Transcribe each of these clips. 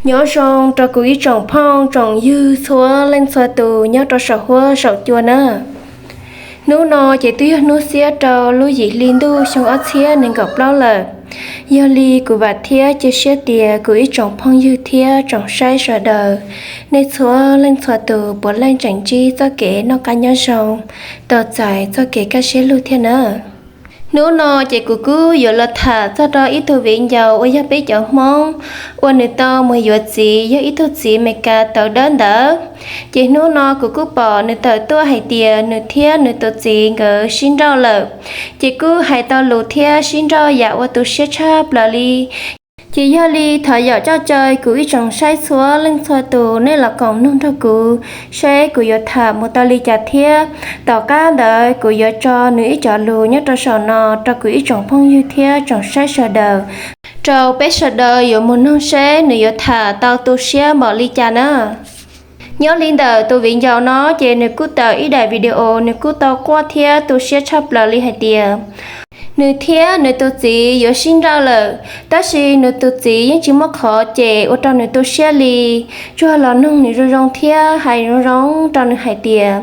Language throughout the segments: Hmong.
Nyob zoo rau kuv ib tsoom phooj tsoom ywg txhua leej txhua tus nyob rau saum huab saum cua na. Hnub no ces twb yog hnub xiab rau lub yim hli ntuj xyoo ob txhiab nees nkaum plaub lawm. Yog li kuv vam thiab cia siab tias kuv ib tsoom phooj ywg thiab tsoom saib sawv daws, nej txhua leej txhua tus puav leej tseem ntsib txoj kev noj qab nyob zoo, tau txais txoj kev kaj siab lug thiab na. Hnub no ces kuv kuj yuav los tham txog rau ib tug viv ncaus uas yog peb cov Hmoob uas nws tau mus yuav txiv, yog ib tug txiv Amelikas tawv dawb ntawd. Ces hnub no kuv kuj pom nws tawm tuaj hais tias nws thiab nws tus txiv nkawd sib nrauj lawm, ces kuj hais tau lus thiab sib nrauj yam uas tu siab tshaj plaws li. Ces yog li thov yom coj caw kuv ib tsoom saib txhua leej txhua tus nej los koom mloog nrog kuv saib kuv yuav tham mus tau li cas thiab. Tom qab ntawd kuv yuav tso nws ib co lus nyob rau saum no rau kuv ib tsoom phooj ywg thiab tsoom saib sawv daws, rau peb sawv daws yuav mus noog seb nws yuav tham tau tu siab npaum li cas na. Nyob li ntawm tus viv ncaus no ces nws kuj tawm ib daim video, nws kuj tau quaj thiab tu siab tshaj plaws li hais tias nws thiab nws tus txiv yuav sib nrauj lawm, tab sis nws tus txiv yeej tsis muaj qhov ces ua rau nws tu siab li. Tsuas los noog nws zoo zoo thiab hais zoo zoo rau nws hais tias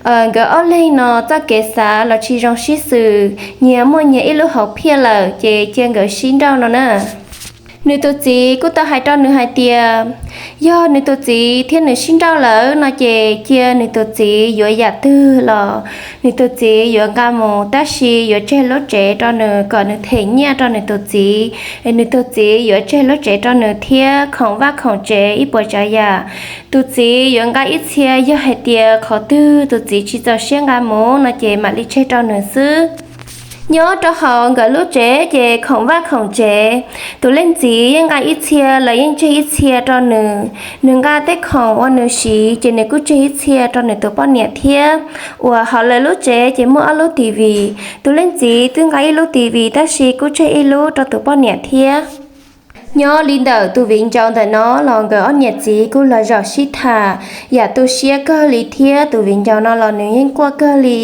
nkawd ob leeg no txoj kev xav los tsis zoo sib xws, nyias muaj nyias ib lub hauv phiaj lawm ces cia nkawd sib nrauj no na. Nws tus txiv kuj tau hais rau nws hais tias yog nws tus txiv thiab nws sib nrauj lawm no ces cia nws tus txiv yuav yam twg los nws tus txiv yuav nqa mus, tab sis yuav tseg lub tsev rau nws kom nws them nyiaj rau nws tus txiv. Nws tus txiv yuav tseg lub tsev rau nws thiab khoom vaj khoom tsev ib puas tsav yam. Tus txiv yuav nqa ib txhia, yog hais tias qhov twg tus txiv tsis txaus siab nqa mus no ces mam li tseg rau nws xwb. Nyob rau hauv nkawd lub tsev ces khoom vaj khoom tsev, tus leej txiv yeej nqa ib txhia, lawv yeej tseg ib txhia rau nws. Nws nqa tej khoom uas nws siv ces nws kuj tseg ib txhia rau nws tus poj niam thiab. Uas hauv lawv lub tsev ces muaj ob lub TV. Tus leej txiv twb nqa ib lub TV tab sis kuj tseg ib lub rau tus poj niam thiab. Nyob li ntawm tus viv ncaus ntawm no los nkawd ob niam txiv kuj los zaum sib tham yam tu siab kawg li thiab. Tus viv ncaus no los nws yeej quaj kawg li.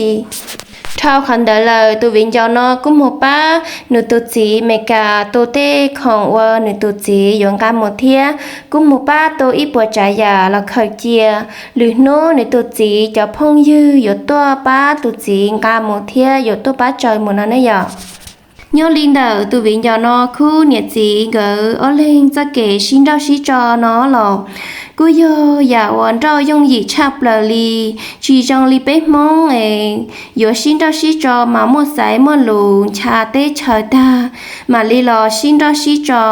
Dhau qhov ntawd lawm tus viv ncaus no kuj mus pab nws tus txiv Amelikas tu tej khoom uas nws tus txiv yuav nqa mus thiab kuj mus pab tu ib puas tsav yam los khaws cia. Lwm hnub nws tus txiv cov phooj ywg yuav tuaj pab tus txiv nqa mus thiab yuav tuaj pab tsaws mus no ne yom. Nyob li ntawm tus viv ncaus no khub niam txiv nkawd ob leeg txoj kev sib nrauj sib tso no los kuj yog yam uas nrauj yooj yim tshaj plaws li, tsis zoo li peb Hmoob es yuav sib nrauj sib tso mas muaj xaiv muaj lus ncha teb chaws tag mam li los sib nrauj sib tso.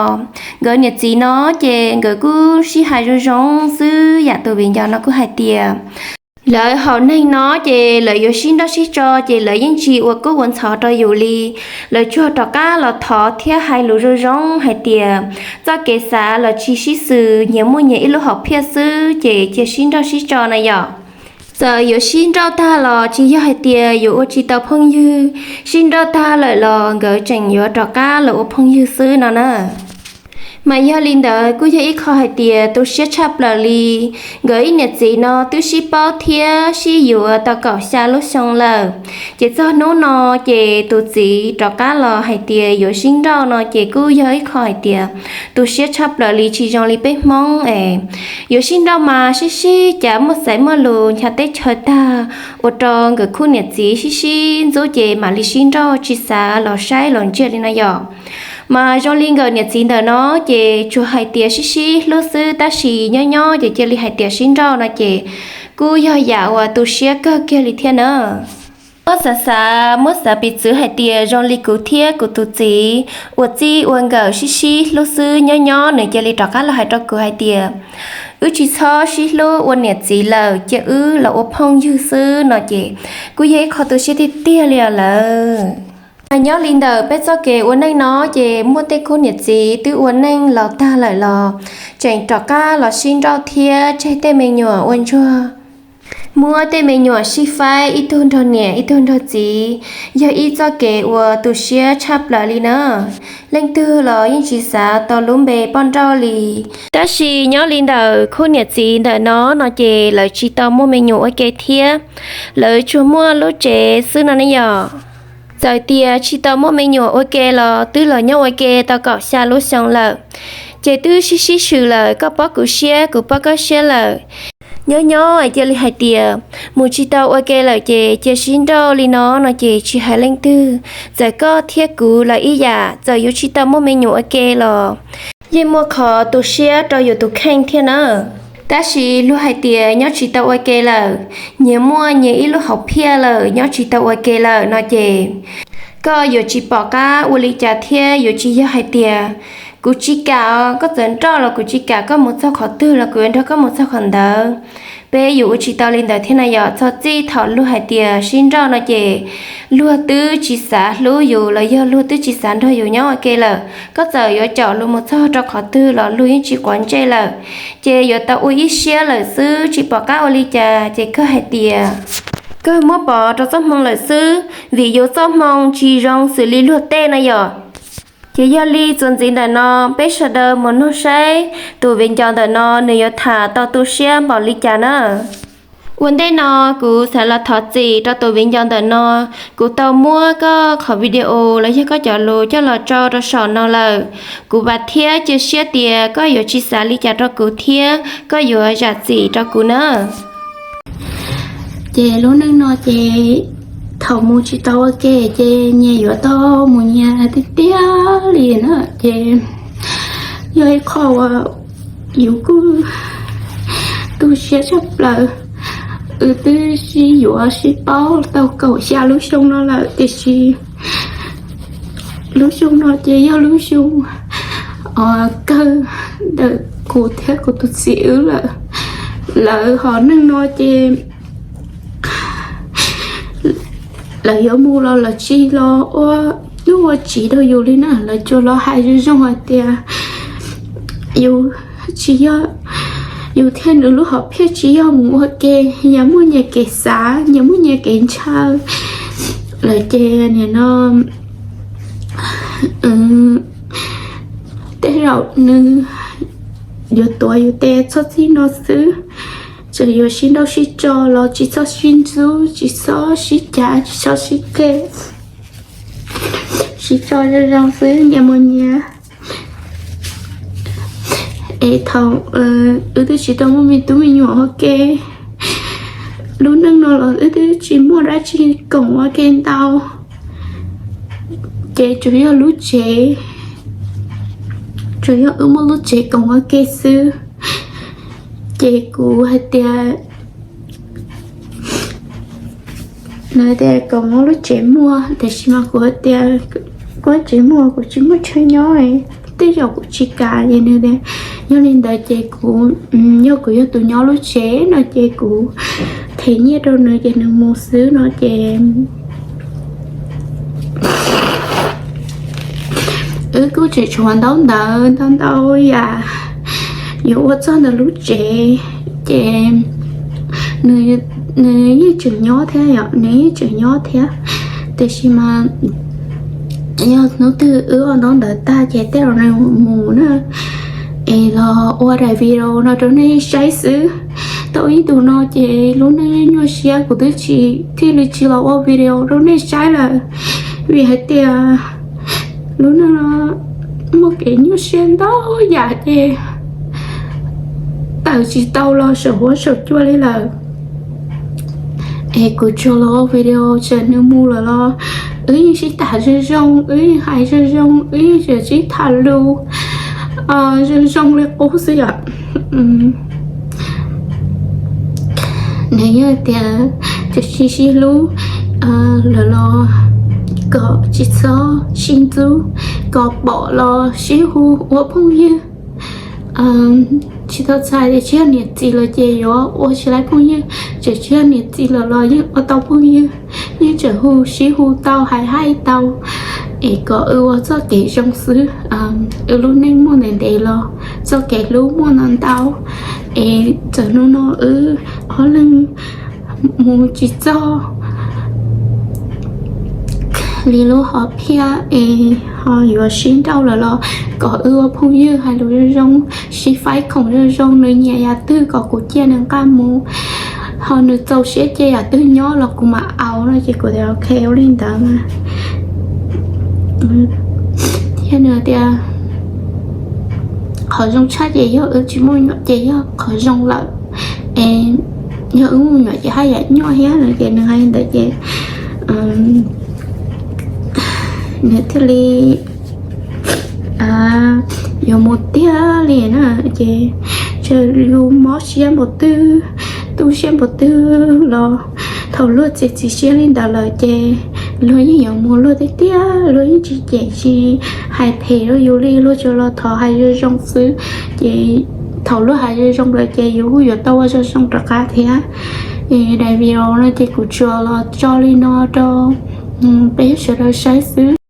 Nkawd niam txiv no ces nkawd kuj sib hais zoo zoo xwb, yam tus viv ncaus no kuj hais tias lawv hom neeg no ces lawv yuav sib nrauj sib tso ces lawv yeej tsis ua kub ua ntxhov rau yus li. Lawv tsuas rov qab los thov thiab hais lus zoo zoo hais tias txoj kev xav los tsis sib xws, nyias muaj nyias ib lub hom phiaj xwb ces cia sib nrauj sib tso na yom. Txawm yuav sib nrauj tag los tsis yog hais tias yuav ua tsis tau phooj ywg, sib nrauj tag lawm los nkawd tseem yuav rov qab los ua phooj ywg xwb no na. Mas yog li ntawd kuj yog ib qho hais tias tu siab tshaj plaws li. Nkawd ib niam txiv no twb sib paub thiab sib yuav tau kaum xya lub xyoo lawm, ces txog hnub no ces tus txiv rov qab los hais tias yuav sib nrauj no ces kuj yog ib qho hais tias tu siab tshaj plaws li, tsis zoo li peb Hmoob es yuav sib nrauj mas sib sib cav muaj xaiv muaj lus ncha teb chaws tag, ua rau nkawd khub niam txiv sib sib ntxub ces mam li sib nrauj tsis xav los saib los ntsia li no yom. Mas zoo li nkawd niam txiv ntawm no ces tsuas hais tias sib sib hlub xwb tab sis nyob nyob ces cia li hais tias sib nrauj no ces kuj yog yam uas tu siab kawg kiag li thiab na. Muab xav xav, muab xav piv txwv hais tias zoo li kuv thiab kuv tus txiv ua txij ua nkawm sib sib hlub xwb, nyob nyob nws cia li rov qab los hais rau kuv hais tias wb tsis txhob sib hlub ua niam txiv lawm, cia wb los ua phooj ywg xwb no ces kuj yog ib qho tu siab tiag tiag li os lawm. Mas nyob li ntawm peb txoj kev ua neej no ces muaj tej khub niam txiv twb ua neej los tag lawm los tseem rov qab los sib nrauj thiab tseg tej me nyuam ua ntsuag. Muab tej me nyuam sib faib ib tug nrog niam ib tug nrog txiv, yog ib txoj kev uas tu siab tshaj plaws li na. Leej twg los yeej tsis xav tau lub npe poj nrauj li. Tab sis nyob li ntawm khub niam txiv ntawm no no ces lawv tsis tau muaj me nyuam ua ke thiab, lawv tsuas muaj lub tsev xwb no ne yom. Txawm tias tsis tau muaj me nyuam ua ke los twb los nyob ua ke tau kaum xya lub xyoo lawm. Ces twb sib sib swm lawm, koj poob kuv siab, kuv poob koj siab lawm. Nyob nyob cia li hais tias mus tsis tau ua ke lawm ces cia sib nrauj li no no ces tsis hais leej twg. Txawm koj thiab kuv los ib yam, txawm yuav tsis tau muaj me nyuam ua ke los yeej muaj qhov tu siab rau yus tus kheej thiab na. Tab sis luag hais tias nyob tsis tau ua ke lawm, nyias muaj nyias ib lub hom phiaj lawm, nyob tsis tau ua ke lawm no ces koj yuav tsis pom qab ua li cas thiab. Yuav tsis yog hais tias kuv tsis kam os, koj txawm nrauj los kuv tsis kam, koj mus txog qhov twg los kuv yuav nrog koj mus txog qhov ntawd. Peb yuav ua tsis tau li ntawd thiab na yom. Txog txij thaum luag hais tias sib nrauj no ces luag twb tsis xav hlub yus los yog luag twb tsis xav nrog yus nyob ua ke lawm. Koj txawm yuav caum luag mus txog rau qhov twg los luag yeej tsis quav ntsej lawm. Ces yuav tau ua ib siab lawm xwb, tsis pom qab ua li cas. Ces kawg hais tias kawg muab pov rau txoj hmoo lawm xwb, vim yus txoj hmoo tsis zoo xws li luag tej na yom. Ces yog li txuas ntxiv ntawm no, peb sawv daws mus nug saib tus viv ncaus ntawm no nws yuav tham tau tu siab npaum li cas na. Ua ntej no kuv xav los thov txim rau tus viv ncaus ntawm no, kuv tau muab koj qhov video los yog koj cov lus coj los tso rau saum no lawm. Kuv vam thiab cia siab tias koj yuav tsis xav li cas rau kuv thiab koj yuav zam txim rau kuv na. Ces lub neej no ces thaum mus tsis tau ua ke ces nyias yuav tau mus nyias tiag tiag li na. Ces yog ib qho uas yus kuj tu siab tshaj plaws. Wb twb sib yuav sib paub tau kaum xya lub xyoo no lawm, tiam sis lub xyoo no ces yog lub xyoo kawg ntawm kuv thiab kuv tus txiv wb lawm. Lawv hom neeg no ces lawv yuav mus los lawv tsis los ua hnub ua tsis rau yus li na. Lawv tsuas los hais zoo zoo hais tias yus tsis yog, yus thiab nws lub hom phiaj tsis yog mus ua ke, nyias muaj nyias kev xav, nyias muaj nyias kev ntshaw lawm. Ces nim no tej zaum nws yuav tuav yus tes txhob txij no xwb. Tseem yuav sib nrauj sib tso los tsis txhob sib ntxub, tsis txhob sib cav, tsis txhob sib qe, sib tso zoo zoo xwb, nyias mus nyias. Es thaum wb twb tsis tau muaj me tub me nyuam ua ke, lub neej no los wb twb tsis muaj dab tsi koom ua ke ntau. Ces tsuas yog lub tsev, tsuas yog wb muaj lub tsev koom ua ke xwb. Ces kuv hais tias, nws tias kom muab lub tsev muag, tiam sis mas kuv hais tias kuv lub tsev muag kuv tsis muaj chaw nyob, tej zaum kuv tsis kam. Ces nws tias yog li ntawd ces kuv, yog kuv yog tus nyob lub tsev no ces kuv them nyiaj rau nws ces nws mus xwb no ces wb kuj tseem tshuav ntau ntawv ntau ntau yam yuav ua txog ntawm lub tsev. Ces nws yeej tseem nyob thiab yom, nws yeej tseem nyob thiab, tiam sis mas yog hnub twg wb ua ntau ntawv tag ces tej zaum nws mus na, es los ua daim video no rau nej saib xwb. Tau ib ntus no ces lub neej nyuaj siab kuv twb tsis, thiaj li tsis los ua video rau nej saib lawm, vim hais tias lub neej no muaj kev nyuaj siab ntau yam ces tawm tsis tau los saum huab saum cua li lawm. Es kuv tsuas los ua video txawm nws mus lawm los wb yeej sib tham zoo zoo, wb yeej hais zoo zoo, wb yeej tseem sib tham lus zoo zoo li qub xwb yom. Nws yog tias tseem sib sib hlub lawm los kom tsis txhob sib ntxub, kom pom los sib hu ua phooj ywg. Tsis tau txhais tias tsis yog niam txiv los ces yuav ua tsis laib phooj ywg, tseem tsis yog niam txiv lawm los yeej ua tau phooj ywg, yeej tseem hu sib hu tau hais haij tau, es kom wb ua txoj kev zoo xwb. Wb lub neej muaj ntev ntev los txoj kev hlub muaj ntau ntau, es txawm hnub no wb ob leeg mus tsis txog li lub hom phiaj es ho yuav sib nrauj lawm los kom wb ua phooj ywg hais lus zoo zoo, sib faib khoom zoo zoo, nws nyiam yam twg kom kuv cia nws nqa mus, ho nws txaus siab cia yam twg nyob los kuv mam au no ces kuv tias ok ua li ntawd mas. Thiab nws tias Qhov zoo tshaj ces yog wb tsis muaj me nyuam ces yog qhov zoo lawm. Yog wb muaj me nyuam ces haj yam nyuaj thiab no ces nws hais li ntawd ces nws thiaj li yuav mus tiag li na. Ces txawm yus mob siab npaum twg, tu siab npaum twg los thaum luag txiav txim siab li ntawd lawm ces luag yeej yuav mus luag tiag tiag, luag yeej tsis cem tsis hais phem rau yus li, luag tsuas los thov hais zoo zoo xwb. Ces thaum luag hais zoo zoo lawm ces yus kuj yuav tau ua zoo zoo rov qab thiab. Daim video no ces kuv tsuas los tso li no rau peb sawv daws saib xwb.